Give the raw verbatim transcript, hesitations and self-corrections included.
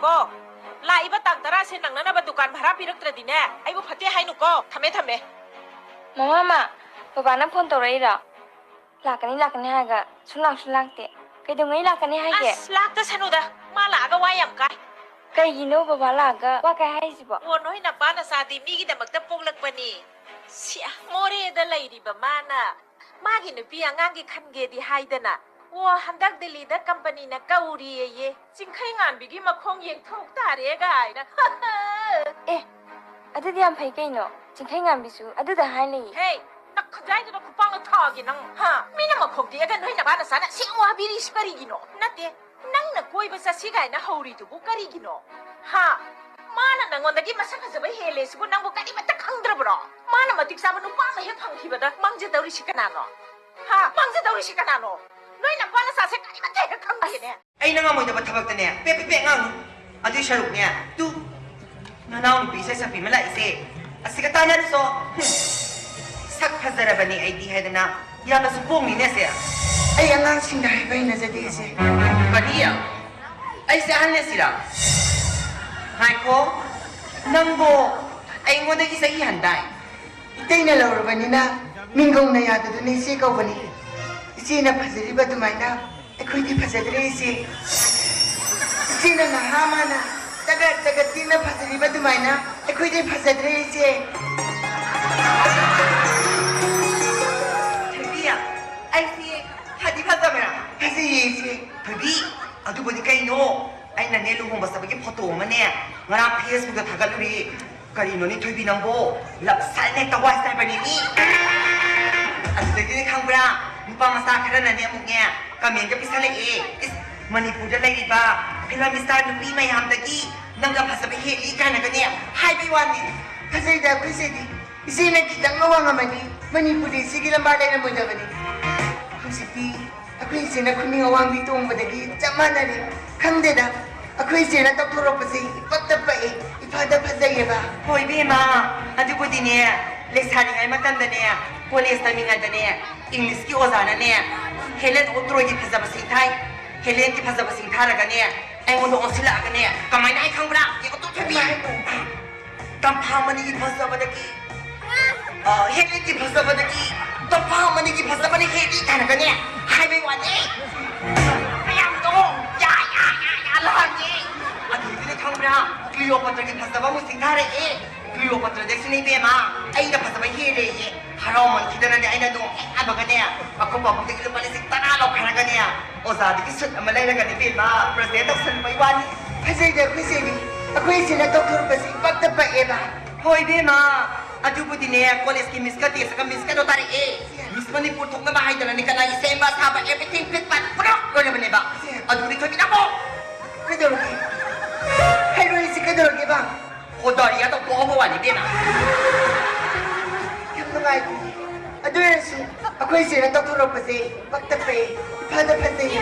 ꯀꯣ, ꯂꯥꯛꯏꯕ ꯇꯥꯡ ꯇꯔꯥꯁꯦ ꯅꯪꯅꯅꯕ ꯗꯨꯀꯥꯟ ꯚꯔꯥ ꯄꯤꯔꯛꯇ꯭ꯔꯗꯤꯅꯦ, ꯑꯩꯕꯨ ꯐꯠꯇꯦ ꯍꯥꯏꯅꯨꯀꯣ꯫ ꯊꯝꯃꯦ, ꯊꯝꯃꯦ꯫ ꯃꯃꯥ, ꯃꯥ, ꯕꯕꯥꯅ ꯐꯣꯟ ꯇꯧꯔꯛꯏꯔꯣ? ꯂꯥꯛꯀꯅꯤ, ꯂꯥꯛꯀꯅꯤ ꯍꯥꯏꯔꯒ ꯁꯨꯡꯂꯥꯛꯁꯨ ꯂꯥꯛꯇꯦ꯫ ꯀꯩꯗꯧꯉꯩ ꯂꯥꯛꯀꯅꯤ ꯍꯥꯏꯒꯦ? ꯑꯁ, ꯂꯥꯛꯇꯁꯅꯨꯗ꯫ ꯃꯥ ꯂꯥꯛꯑꯒ ꯋꯥ ꯌꯥꯝ ꯀꯥꯏ꯫ ꯀꯩꯒꯤꯅꯣ ꯕꯕꯥ ꯂꯥꯛꯑꯒ ꯋꯥ ꯀꯥꯏ ꯍꯥꯏꯁꯤꯕꯣ? ꯑꯣ, ꯅꯣꯏ ꯅꯄꯥ ꯅꯆꯥꯗꯤ ꯃꯤꯒꯤꯗꯃꯛꯇ ꯄꯣꯛꯂꯛꯄꯅꯤ꯫ ꯁꯤꯌꯥ, ꯃꯣꯔꯦꯗ ꯂꯩꯔꯤꯕ ꯃꯥꯅ ꯃꯥꯒꯤ ꯅꯨꯄꯤ ꯑꯉꯥꯡꯒꯤ ꯈꯟꯒꯦꯗꯤ ꯍꯥꯏꯗꯅ꯫ ꯑꯣ, ꯍꯟꯗꯛ ꯗꯤꯜꯂꯤꯗ ꯀꯝꯄꯅꯤꯅ ꯀꯧꯔꯤꯌꯦꯌꯦ꯫ ꯆꯤꯡꯈꯩ ꯉꯥꯟꯕꯤꯒꯤ ꯃꯈꯣꯡ ꯌꯦꯡꯊꯣꯛ ꯇꯥꯔꯦ ꯀꯥꯏꯅ꯫ ꯑꯦ, ꯑꯗꯨꯗꯤ ꯌꯥꯝ ꯐꯩ ꯀꯩꯅꯣ꯫ ꯆꯤꯡꯈꯩ ꯉꯥꯟꯕꯤꯁꯨ ꯑꯗꯨꯗ ꯍꯥꯏ ꯂꯩꯌꯦ꯫ ꯍꯦ, ꯅꯈꯨꯖꯥꯏꯗꯨꯅ ꯈꯨꯄꯥꯛꯅ ꯊꯥꯒꯦ ꯅꯪ, ꯍꯥ? ꯃꯤꯅ ꯃꯈꯣꯡ ꯇꯦꯛꯑꯒ ꯅꯣꯏ ꯅꯄꯥ ꯅꯆꯥꯅ ꯑꯁꯦꯡ ꯋꯥ ꯍꯥꯏꯕꯤꯔꯤꯁꯤ ꯀꯔꯤꯒꯤꯅꯣ? ꯅꯠꯇꯦ, ꯅꯪꯅ ꯀꯣꯏꯕ ꯆꯠꯁꯤ ꯀꯥꯏꯅ ꯍꯧꯔꯤꯗꯨꯕꯨ ꯀꯔꯤꯒꯤꯅꯣ? ꯍꯥ? ꯃꯥꯅ ꯅꯪꯉꯣꯟꯗꯒꯤ ꯃꯁꯛ ꯐꯖꯕ ꯍꯦꯜꯂꯦ ꯁꯤꯕꯨ ꯅꯪꯕꯨ ꯀꯔꯤꯃꯠꯇ ꯈꯪꯗ꯭ꯔꯕ꯭ꯔꯣ? ꯃꯥꯅ ꯃꯇꯤꯛ ꯆꯥꯕ ꯅꯨꯄꯥ ꯑꯃ ꯍꯦꯛ ꯐꯪꯈꯤꯕꯗ ꯃꯥꯡꯖꯗꯧꯔꯤꯁꯤ ꯀꯅꯥꯅꯣ? ꯍꯥ? ꯃꯥꯡꯖꯗꯧꯔꯤꯁꯤ ꯀꯅꯥꯅꯣ? ꯅꯣꯏ ꯅꯄꯥ ꯅꯆꯥꯁꯦ ꯀꯔꯤꯃꯠꯇ ꯍꯦꯛ ꯈꯪꯗꯦꯅꯦ꯫ ꯑꯩꯅ ꯉꯝꯃꯣꯏꯗꯕ ꯊꯕꯛꯇꯅꯦ ꯄꯦ ꯄꯦ ꯄꯦ ꯉꯥꯡꯅꯨ꯫ ꯑꯗꯨꯏ ꯁꯔꯨꯛꯅꯦ, ꯇꯨ, ꯅꯅꯥꯎ ꯅꯨꯄꯤ ꯏꯁꯩ ꯁꯛꯄꯤ ꯑꯃ ꯂꯥꯛꯏꯁꯦ, ꯑꯁꯤꯒ ꯇꯥꯟꯅꯔꯨꯆꯣ꯫ ꯍꯨꯝ, ꯁꯛ ꯐꯖꯔꯕꯅꯤ ꯑꯩꯗꯤ ꯍꯥꯏꯗꯅ ꯌꯥꯝꯅꯁꯨ ꯄꯣꯡꯅꯤꯅꯦ ꯁꯦ꯫ ꯑꯩ ꯑꯉꯥꯡꯁꯤꯡꯗ ꯍꯥꯏꯕ ꯍꯩꯅꯖꯗꯦ, ꯏꯆꯦ꯫ ꯀꯔꯤ? ꯑꯩꯁꯦ ꯑꯍꯜꯅꯦ ꯁꯤꯔ? ꯉꯥꯏꯈꯣ, ꯅꯪꯕꯣ ꯑꯩꯉꯣꯟꯗꯒꯤ ꯆꯍꯤ ꯍꯟꯗꯥꯏ? ꯏꯇꯩꯅ ꯂꯧꯔꯕꯅꯤꯅ ꯃꯤꯡꯒꯧꯅ ꯌꯥꯗꯗꯨꯅ ꯏꯆꯦ ꯀꯧꯕꯅꯤ꯫ ꯏꯆꯦꯅ ꯐꯖꯔꯤꯕ ꯑꯗꯨꯃꯥꯏꯅ ꯑꯩꯈꯣꯏꯗꯤ ꯐꯖꯗ꯭ꯔꯦ, ꯏꯆꯦ꯫ ꯏꯆꯦꯅ ꯅꯍꯥ ꯃꯥꯅ ꯇꯒꯠ ꯇꯒꯠ ꯇꯦꯛꯅ ꯐꯖꯔꯤꯕ ꯑꯗꯨꯃꯥꯏꯅ ꯑꯩꯈꯣꯏꯗꯤ ꯐꯖꯗ꯭ꯔꯦ, ꯏꯆꯦ꯫ ꯊꯣꯏꯕꯤ, ꯑꯩꯁꯦ ꯐꯗꯤ ꯐꯖꯕ꯭ꯔꯥ? ꯐꯖꯩꯌꯦ, ꯏꯆꯦ꯫ ꯊꯣꯏꯕꯤ, ꯑꯗꯨꯕꯨꯗꯤ ꯀꯩꯅꯣ? ꯑꯩꯅꯅꯦ ꯂꯨꯍꯣꯡꯕ ꯆꯠꯄꯒꯤ ꯐꯣꯇꯣ ꯑꯃꯅꯦ ꯉꯔꯥꯡ ꯐꯦꯁꯕꯨꯛꯇ ꯊꯥꯒꯠꯂꯨꯔꯤ꯫ ꯀꯔꯤꯅꯣꯅꯦ ꯊꯣꯏꯕꯤ ꯅꯪꯕꯣ? ꯂꯞ ꯁꯥꯏꯠ ꯍꯦꯛꯇ ꯋꯥꯏ ꯆꯥꯏꯕꯅꯤꯅꯤ꯫ ꯑꯗꯨꯗꯒꯤꯗꯤ ꯈꯪꯕ꯭ꯔꯥ? ꯅꯨꯄꯥ ꯃꯆꯥ ꯈꯔꯅꯅꯦ ꯑꯃꯨꯛꯅꯦ ꯀꯃꯦꯟꯒ ꯄꯤꯁꯜꯂꯛꯑꯦ꯫ ꯏꯁ, ꯃꯅꯤꯄꯨꯔꯗ ꯂꯩꯔꯤꯕ ꯐꯤꯂꯝ ꯁ꯭ꯇꯥꯔ ꯅꯨꯄꯤ ꯃꯌꯥꯝꯗꯒꯤ ꯅꯪꯒ ꯐꯖꯕ ꯍꯦꯜꯂꯤ ꯀꯥꯏꯅꯒꯅꯦ ꯍꯥꯏꯕꯤ ꯋꯥꯅꯤ꯫ ꯐꯖꯩꯗ ꯑꯩꯈꯣꯏ ꯆꯦꯗꯤ꯫ ꯏꯆꯦꯅ ꯈꯤꯇꯪ ꯑꯋꯥꯡꯉꯝꯃꯗꯤ ꯃꯅꯤꯄꯨꯔꯗꯤ ꯏꯆꯦꯒꯤ ꯂꯝꯕꯥ ꯂꯩꯔꯝꯃꯣꯏꯗꯕꯅꯤ꯫ ꯍꯧꯖꯤꯛꯇꯤ ꯑꯩꯈꯣꯏ ꯏꯆꯦꯅ ꯈꯨꯅꯤꯡ ꯑꯋꯥꯡꯕꯤ ꯇꯣꯡꯕꯗꯒꯤ ꯆꯞ ꯃꯥꯟꯅꯔꯦ꯫ ꯈꯪꯗꯦꯗ, ꯑꯩꯈꯣꯏ ꯏꯆꯦꯅ ꯇꯧꯊꯣꯔꯛꯄꯁꯦ ꯏꯄꯛꯇ ꯄꯛꯑꯦ, ꯏꯐꯗ ꯐꯖꯩꯌꯦꯕ꯫ ꯍꯣꯏ ꯏꯕꯦꯝꯃ, ꯑꯗꯨꯕꯨꯗꯤꯅꯦ, ꯂꯩꯁꯥꯔꯤꯉꯩ ꯃꯇꯝꯗꯅꯦ, ꯀꯣꯂꯦꯖ ꯇꯝꯃꯤꯉꯩꯗꯅꯦ, ꯏꯪꯂꯤꯁꯀꯤ ꯑꯣꯖꯥꯅꯅꯦ ꯍꯦꯂꯦꯟ ꯑꯣꯞ ꯇ꯭ꯔꯣꯏꯒꯤ ꯐꯖꯕ ꯁꯤꯡꯊꯥꯏ, ꯍꯦꯂꯦꯟꯒꯤ ꯐꯖꯕ ꯁꯤꯡꯊꯥꯔꯒꯅꯦ ꯑꯩꯉꯣꯟꯗ ꯑꯣꯟꯁꯤꯜꯂꯛꯑꯒꯅꯦ꯫ ꯀꯃꯥꯏꯅ ꯍꯥꯏ ꯈꯪꯕ꯭ꯔꯥ? ꯌꯦꯡꯉꯣ ꯇꯨ ꯊꯣꯏꯕꯤ꯫ ꯇꯝꯐꯥ ꯃꯅꯤꯒꯤ ꯐꯖꯕꯗꯒꯤ, ꯑ, ꯍꯦꯂꯦꯟꯒꯤ ꯐꯖꯕꯗꯒꯤ ꯇꯝꯐꯥ ꯃꯅꯤꯒꯤ ꯐꯖꯕꯅ ꯍꯦꯜꯂꯤ ꯀꯥꯏꯅꯒꯅꯦ ꯍꯥꯏꯕꯩ ꯋꯥꯅꯤ꯫ ꯃꯌꯥꯝꯗꯣ ꯌꯥ, ꯌꯥ, ꯌꯥ, ꯌꯥ ꯂꯥꯎꯔꯝꯃꯦ꯫ ꯑꯗꯨꯗꯨꯅ ꯈꯪꯕ꯭ꯔꯥ? ꯀ꯭ꯂꯤꯑꯣꯄꯥꯇ꯭ꯔꯒꯤ ꯐꯖꯕ ꯑꯃꯨꯛ ꯁꯤꯡꯊꯥꯔꯛꯑꯦ꯫ ꯀ꯭ꯂꯤꯑꯣꯄꯥꯇ꯭ꯔꯗꯒꯤꯁꯨꯅꯦ ꯏꯕꯦꯝꯃ, ꯑꯩꯅ ꯐꯖꯕ ꯍꯦꯜꯂꯦꯌꯦ꯫ ꯍꯔꯥꯎꯃꯟꯈꯤꯗꯅꯅꯦ ꯑꯩꯅ ꯅꯣꯡ ꯍꯦꯛ ꯍꯥꯏꯕꯒꯅꯦ, ꯑꯩꯈꯣꯏ ꯄꯥꯕꯨꯡꯗꯒꯤ ꯂꯨꯄꯥ ꯂꯤꯁꯤꯡ ꯇꯔꯥ ꯂꯧꯈ꯭ꯔꯒꯅꯦ, ꯑꯣꯖꯥꯗꯒꯤ ꯁꯨꯠ ꯑꯃ ꯂꯩꯔꯒꯅꯦ ꯏꯕꯦꯝꯃ, present ꯇꯧꯁꯟꯕꯩ ꯋꯥꯅꯤ꯫ ꯐꯖꯩꯗ ꯑꯩꯈꯣꯏ ꯆꯦꯗꯤ꯫ ꯑꯩꯈꯣꯏ ꯏꯆꯦꯅ ꯇꯧꯊꯣꯔꯛꯄꯁꯤ ꯏꯄꯛꯇ ꯄꯛꯑꯦꯕ꯫ ꯍꯣꯏ ꯏꯕꯦꯝꯃ, ꯑꯗꯨꯕꯨꯗꯤꯅꯦ, ꯀꯣꯂꯦꯖꯀꯤ ꯃꯤꯁꯀ ꯇꯦꯁꯀ ꯃꯤꯁꯀꯗꯣ ꯇꯥꯔꯛꯑꯦ꯫ ꯃꯤꯁ ꯃꯅꯤꯄꯨꯔ ꯊꯣꯛꯅꯕ ꯍꯥꯏꯗꯅꯅꯦ, ꯀꯅꯥꯒꯤ ꯁꯦꯝꯕ ꯁꯥꯕ, everything ꯐꯤꯠ ꯐꯥꯠ ꯄꯨꯔꯥ ꯂꯣꯏꯔꯕꯅꯦꯕ꯫ ꯑꯗꯨꯗꯤ ꯊꯣꯏꯕꯤꯅ ꯑꯃꯨꯛ ꯀꯩꯗꯧꯔꯒꯦ? ꯍꯩꯔꯣꯏꯁꯤ ꯀꯩꯗꯧꯔꯒꯦꯕ? ꯍꯣ, ꯗꯥꯏꯔꯤꯌꯥ ꯇꯧꯊꯣꯛꯍꯧꯕ ꯋꯥꯅꯤ ꯏꯕꯦꯝꯃ꯫ ꯌꯥꯝ ꯅꯨꯡꯉꯥꯏꯇꯦ꯫ ꯑꯗꯨ ꯑꯣꯏꯔꯁꯨ ꯑꯩꯈꯣꯏ ꯏꯆꯦꯅ ꯇꯧꯊꯣꯔꯛꯄꯁꯦ ꯄꯛꯇ ꯐꯩ, ꯏꯐꯗ ꯐꯖꯩ꯫